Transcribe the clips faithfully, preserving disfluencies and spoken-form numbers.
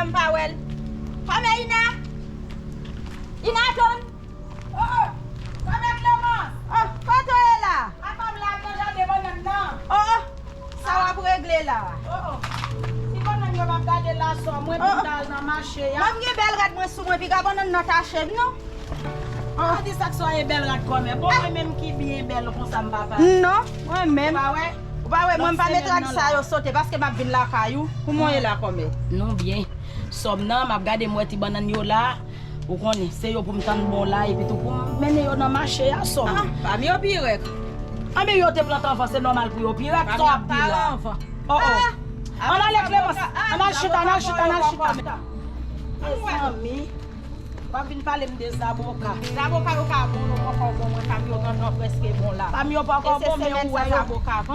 M pa wè l. Kòmè Ina! Ina, tann! Oh, oh! Kòmè Clémence! Oh, kote w ye la? Apa m la nan jaden bannann nan. Oh, oh! Sa w ap regle la? Oh, oh! Ti bannann yo m ap gade la sò mwen pou m ta al nan mache a. Mwen m gen bèl rad mwen sou mwen, piga bannann nan tache m non. Ou di sa k swa e bèl rad kòmè. Bon, mwen menm ki byen bèl konsa m pa pa. Non, mwen menm. Ou pa wè? Ou pa wè, mwen m pa met rad sa yo sote paske m ap vin lakay ou. Kouman w ye la kòmè? Nou byen. Sòm nan, m ap gade m wè ti bannann yo la. Ou konnen, se yo pou m tann bon la, epi tou pou m mennen yo nan mache a sòm. Ah, pa m yo pi rèk. Anben yo te plante anvan, se nòmal pou yo pi rèk, sa w ap di la. Oh, oh. Ann ale Clémence, ann al chita, ann al chita, ann al chita. Mezanmi. W ap vin pale m de zaboka. Zaboka yo ka bon, yo poko bon, mwen pa m yo gentan prèske bon la. Pa m yo poko bon, men ou wè yo.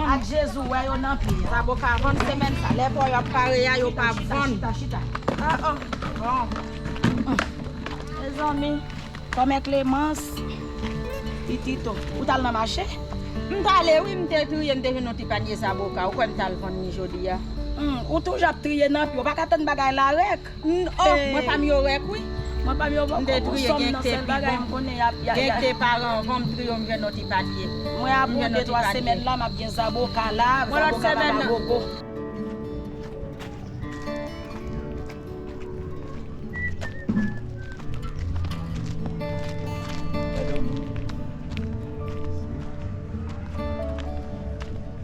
Ak Jezi, ou wè yo nan pye a. Zaboka vann semèn sa. Lè bò y ap pare a, yo pa vann. Chita, chita, chita. Ah, ah. Bon. Mezanmi, kòmè Clémence, Titito, ou t al nan mache? M t ale wi, m te triye, m te jwenn yon ti panye zaboka. Ou kwè m t al vann li jodi a? Hmm, ou toujou ap triye nan pye, ou pa ka tann bagay la rèk. N-, oh, mwen pa m yo rèk wi. Mwen pa m yo bòkò. M te triye, gen k te pi bon. Gen k te pare anvan m, triye m jwenn yon ti panye. Mwen apre de twa semèn la, m ap gen zaboka la, zaboka pa magogo.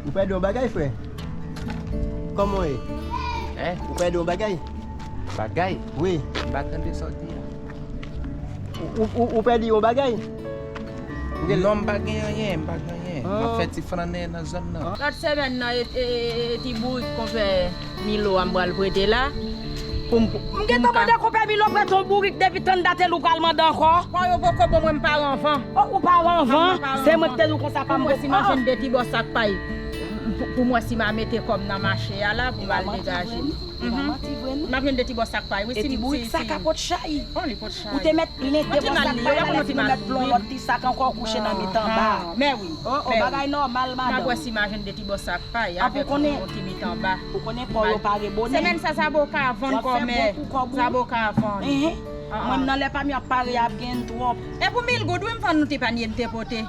Ou pèdi yon bagay, frè? Kòman w ye? Hein? Ou pèdi yon bagay? Bagay? Wi. M pa tande sa w di a. Ou, ou, ou, ou pèdi yon bagay? Non, m pa gen anyen, m pa gen anyen. M ap fè ti flannen nan zòn nan. Lòt semèn nan, e, e, e, e ti bourik konpè Milo a m pral prete la. Pou m, pou m gentan mande konpè Milo prete yon bourik depi tann dat e l ou pral mande ankò. Kò yo poko bon, mwen m pare anvan. Oh, ou pare anvan? Se mwen ki te di w konsa pa m poko. Pou m wè si m a jwenn de ti bò sak pay. Pou, pou m wè si m a mete kò m nan mache a la, pou m al degaje. Ou pa manti vre non. M ap jwenn de ti bò sak pay wi. E ti bourik sa ka pot chay. Oh, li pot chay. Ou te mèt plen de bò sak pay la, lè fini ou mèt plen yon lòt ti sak ankò kouche nan mitan ba. Mè wi. Oh, oh, bagay nòmal, madanm. M ap wè si m a jwenn de ti bò sak pay avèk yon ti mitan ba. Ou konnen kò yo pa rebone. Semèn sa zaboka vann kòmè. Zaboka vann. Mwen nan lè pa m yo ap pare ap gen twòp. E pou mil goud wi m vann nou ti panye m te pote.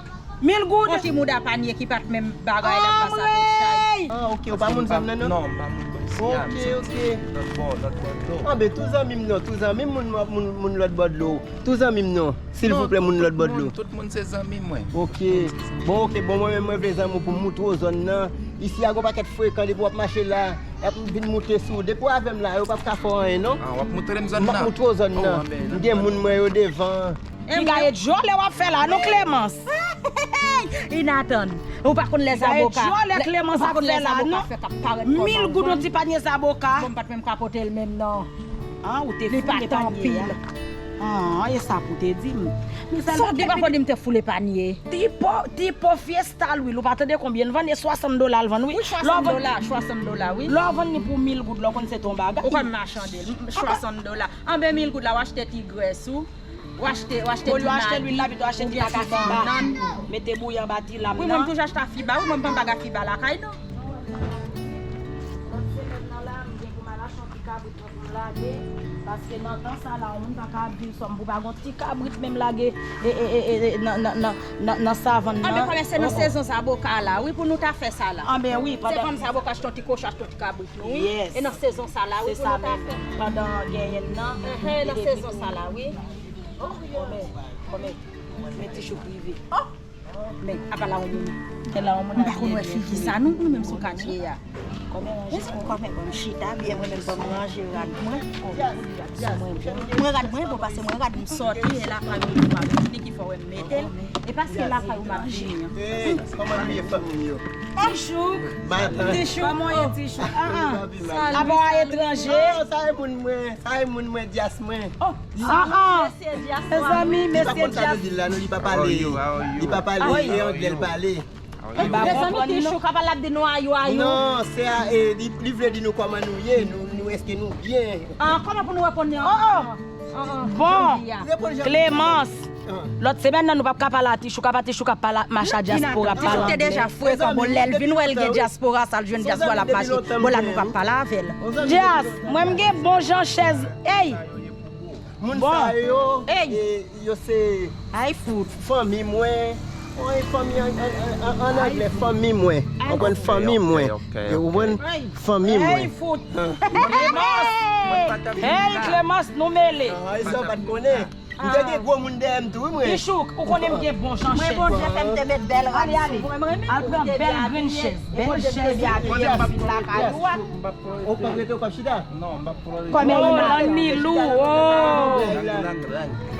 Mil goud? Yon ti mouda panye ki pa t menm bagay la, pa sa pot chay. Ah, ok, ou pa moun zòn nan non? Non, m pa moun bò isi a, m soti lòt bò, lòt bò dlo. Ah, ben, tou zanmi m non, tou zanmi m moun, moun, moun lòt bò dlo. Tou zanmi m non, silvouplè, moun lòt bò dlo. Tout moun se zanmi mwen. Ok. Bon, ok, bon, mwen menm, mwen vle zanmi w pou m moutre w zòn nan. Isi a gon pakèt frekan, depi w ap mache la, y ap vin moute sou ou. Depi w avè m la, yo p ap ka fè w anyen non. Ah, w ap moutre m zòn nan? M ap moutre w zòn nan. M gen moun mwen yo devan. Piga e djòlè w ap fè la non, Clémence. Ina, tann. Ou pa konn lè zaboka. Piga e djòlè Clémence ap fè la non. Mil goud yon ti panye zaboka. Bon, m pa t menm ka pote l menm non. Ah, ou te foule panye a. Ah, e sa pou te di m. Sa w di pa fò di m te foule panye. Ti po, ti po fyestal wi, ou pa tande konbyen l vann, e swasant dola l vann wi. Wi, swasant dola, swasant dola wi. Lè w vann li pou mil goud, lè w konn se ton bagay. Ou konn machande l, swasant dola. Anben mil goud la, w achte ti grès ou. W achte, w achte ti magi, oubyen ti bannann. Mete bouyi anba ti lam nan. Wi, mwen m toujou achte a fiba. Wi, mwen m pa m pa gen fiba lakay non. Lòt semèn nan la, m gen pou m al achte yon ti kabrit mwen pou m lage. Paske nan tan sa la, yon moun pa ka ap viv sòm pou pa gen yon ti kabrit menm lage, e, e, e, e, nan, nan, nan, nan, nan savann nan. Anben, kòmè se nan sezon zaboka la, wi, pou nou ta fè sa la. Anben, wi, se pandan vann zaboka, achte yon ti kochon, achte yon ti kabrit. Wi. Yes. E nan sezon sa la, wi, pou nou ta fè. Pandan genyen nan. Nan sezon sa la, wi. Kòmè, kòmè, men ti chou prive. Oh! Men, apa la yon moun. Kè la yon moun. M pa konn wè figi sa, non, nou menm sou katye a. Kòmè, ranje kò. Kòmè, ban m chita, byen, mwen menm, ban m ranje rad mwen. Mwen rad mwen, bon, pase mwen rad m sòti, e la pa yon moun pa vin li ki fè wè m mete l. E paske lakay ou m ap vini an. Kòman nou ye fanmi m yo? Tichou. Matant. Tichou. Kòman w ye, Tichou? Ah, ah. Apa w a etranje? Ah, sa e moun mwen, sa e moun mwen, dyas mwen. Oh, ah, ah. Mesye dyas. Mezanmi, mesye dyas. Li pa konn sa nou di la, non, li pa pale. How are you? How are you? Li pa pale, e anglè l pale. Mezanmi, Tichou ka pale ap di nou ayou, ayou. Non, se a, e, li, li vle di nou kòman nou ye, nou, nou, èske nou byen? Ah, kòman pou nou reponn li an? Oh, oh. Bon, Clémence, Lòt semèn nan, nou p ap ka pale a Tichouk, apa Tichouk ap pale, mache a dyaspora ap pale anglè. Tichouk te deja frekan, bon, lè l vin wè l gen dyaspora, sa l jwenn dyaspora, l ap mache. Bon, la, nou p ap pale avè l. Dyas, mwen, m gen bon jan chèz. Ey! Moun sa yo, e, yo se fanmi mwen. Oy, fanmi an, an, an, an anglè, fanmi mwen. Konprann, fanmi mwen. Ou konprann? Fanmi mwen. Hey, Clemence, nou mele. Ah, sa w pa t konnen. M te gen gwo moun dèyè m tou, wi, mwen. Tichouk, ou konnen m gen bon jan chèz. Mwen, Bondye fè m te met bèl rad sou mwen, mwen menm. Al pran bèl grenn chèz. Bèl chèz. Ou p ap rete, ou p ap chita? Non, m p ap pran rete. Kòmè Inata. Lang ni lou, oh.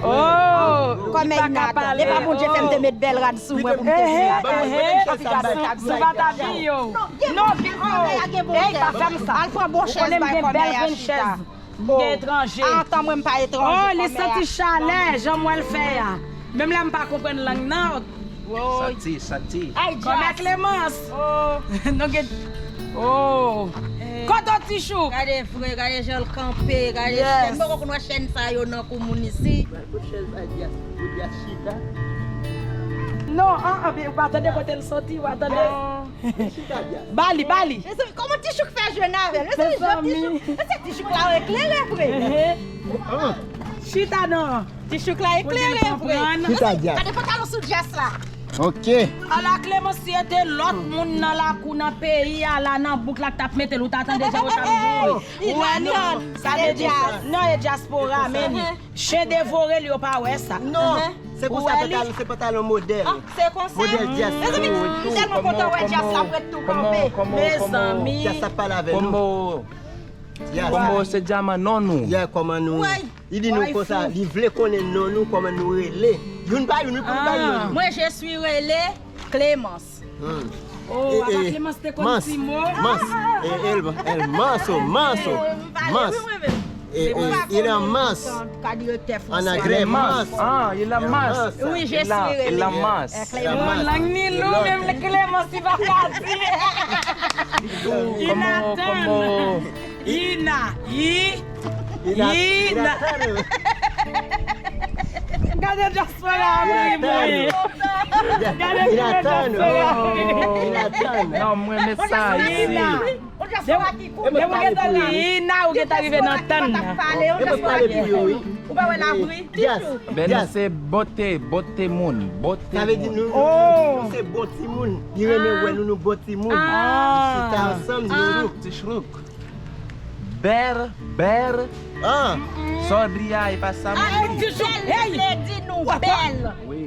Oh, kòmè Inata. E pa Bondye fè m te met bèl rad sou mwen pou m te vin la. Sou pa ta pi yo. Non, pi yo. Ey, pa fè m sa. Al pran bon chèz bay kòmè a chita. M gen etranje. Atan mwen m pa etranje. Oh, li santi chalè, jan m wè l fè a. Menm lè m pa konprann lang nan. Santi, santi. Ay, kòmè Clemence. Oh. Nou gen, oh. Kote w, Tichouk? Gade vre, gade jan l kanpe, gade chèn. M poko konn wè chèn sa yo nan kou moun isi. Kote chèz a Dyas, pou Dyas chita. Non, an, an, ou pa tande kote l soti, ou pa tande. Bali, bali. Mezanmi, kòman Tichouk fè jwenn avè l? Mezanmi, jan Tichouk, mezanmi, Tichouk la eklere vre. Chita non. Tichouk la eklere vre. Chita, Dyas. Gade pantalon sou Dyas la. Ok. Ala Clemence, si e te lòt moun nan lakou, nan peyi a la, nan bouk la k t ap mete l, ou ta tande jan yo t ap joure. Ou wè nou, sa vle di, non, e dyaspora, men chen devore l, yo pa wè sa. Non, se konsa pantalon, se pantalon modèl. Ah, se konsa? Modèl Dyas. Mezanmi, m tèlman kontan wè Dyas la, m ret tou kanpe. Mezanmi. Dyas ap pale avè nou. Kòman se dyaman non nou? Yeah, kòman nou? Li di nou konsa, li vle konnen non nou, kòman nou rele. Youn pa youn, wi, pou nou pa youn. Mwen, je suis rele Clemence. Oh, apa Clemence te konn ti mo? Mans. E, el, el, Manso, Manso, Mans. E, e, il a Mans. An anglè, Mans. Ah, il a Mans. Oui, je suis rele. Il a Mans. Clemence. Lang ni lou, menm Clemence, li pa ka di. Inatan. Ina, i, Ina, Ina. Gade dyaspora a, mwen, mwen. Gade dyaspora a. Non, mwen, men sa isi. Depi w gentan ri Ina, ou gentan rive nan tann nan. Ou pa wè l ap ri. Men nou se bote, bote moun, bote moun. Sa vle di nou, nou se bon timoun. Li renmen wè nou, nou bon timoun. Chita ansanm, nou. Tichouk. Bèr, bèr. Sa w di a, e pa sa m di. Tichouk, hey! Vle di nou bèl. Wi.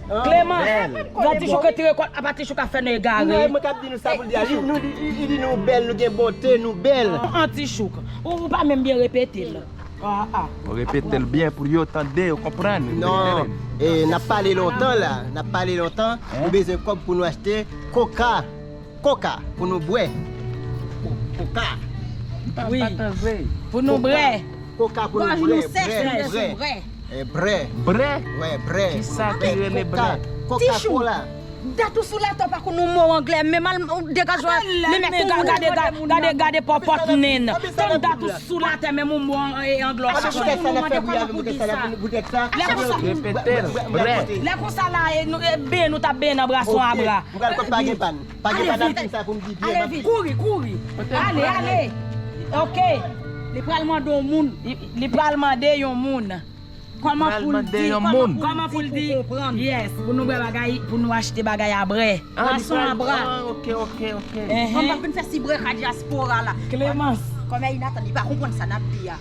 Clemence, jan Tichouk retire kò l, apa Tichouk ap fè nou egare. Non, mwen k ap di nou sa pou l di a. Li, nou, li, li, li di nou bèl, nou gen bote, nou bèl. An, Tichouk, ou, ou pa menm byen repete l. Ah, ah. Ou repete l byen pou yo tande, yo konprann. Non, e, n ap pale lontan la, n ap pale lontan. Nou bezwen kòb pou nou achte koka. Koka pou nou bwè. Ko-, koka. Wi. Pou nou bwè. Koka pou nou bwè, bwè, bwè. E, brè. Brè? Wè, brè. Kisa ki rele brè? Koka, Coca-Cola. Dat ou sou latè, ou pa konn yon mo anglè, men mal, ou degaj wè, men men kon moun gade, gade, gade pòpòt nen. Tann dat ou sou latè, men moun mo an, e, anglè, ou pa konn. Moun mande kòman pou di sa. Lè konsa, repete l, brè. Lè konsa la, e, nou, e, ben nou t ap ben nan bra sou abra. M pral kot pa gen pann. Pa gen pann, ap di sa pou m di byen. Ale vit. Kouri, kouri. Ale, ale. Ok. Li pral mande yon moun. Li, li pral mande yon moun. Kòman pou l di, kòman, kòman pou l di, yes, pou nou bwè bagay, pou nou achte bagay a brè. Bwason a brè. Ah, ok, ok, ok. Kòman pa vin fè si brè ka dyaspora la. Clemence. Kòmè Inatan, li pa konprann sa n ap di a.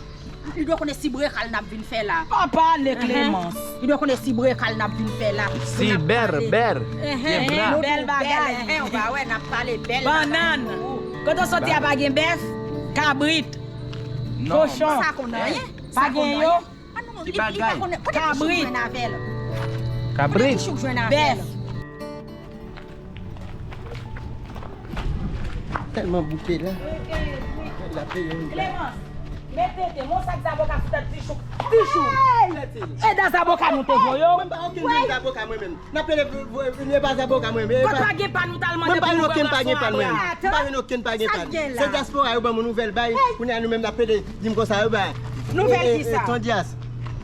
Li dwe konnen si brè kal n ap vin fè la. Pa pale, Clemence. Li dwe konnen si brè kal n ap vin fè la. Si bèr, bèr. Bèl bagay. Ou pa wè, n ap pale bèl bagay. Bannann. Kote w soti a pa gen bèf, kabrit, kochon. Sa konn anyen. Pa gen yo. Ah non, li, li pa konnen. Kote Tichouk jwenn avè l? Kabrit. Kote Tichouk jwenn avè l? Tèlman bouke la. La peye yon. Clemence, mete te, mon sak zaboka sou tèt Tichouk. Tichouk. Hey! E da zaboka nou te voye w. Mwen pa okenn moun zaboka mwen menm. N ap pede vini pa zaboka mwen menm. Kot pa gen pa nou t al mande pou nou bwè bwason a brè. Mwen pa gen okenn pa gen pa mwen. Mwen pa gen okenn pa gen pa. Se dyaspora yo ban mwen nouvèl bay. Kounye a nou menm n ap pede di m konsa yo bay. Nouvèl kisa? Ton Dyas.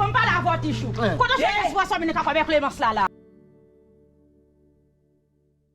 Bon, m pale avè w, Tichou. Kote w jwenn espwa sa w vin kapab avè Klemans la la?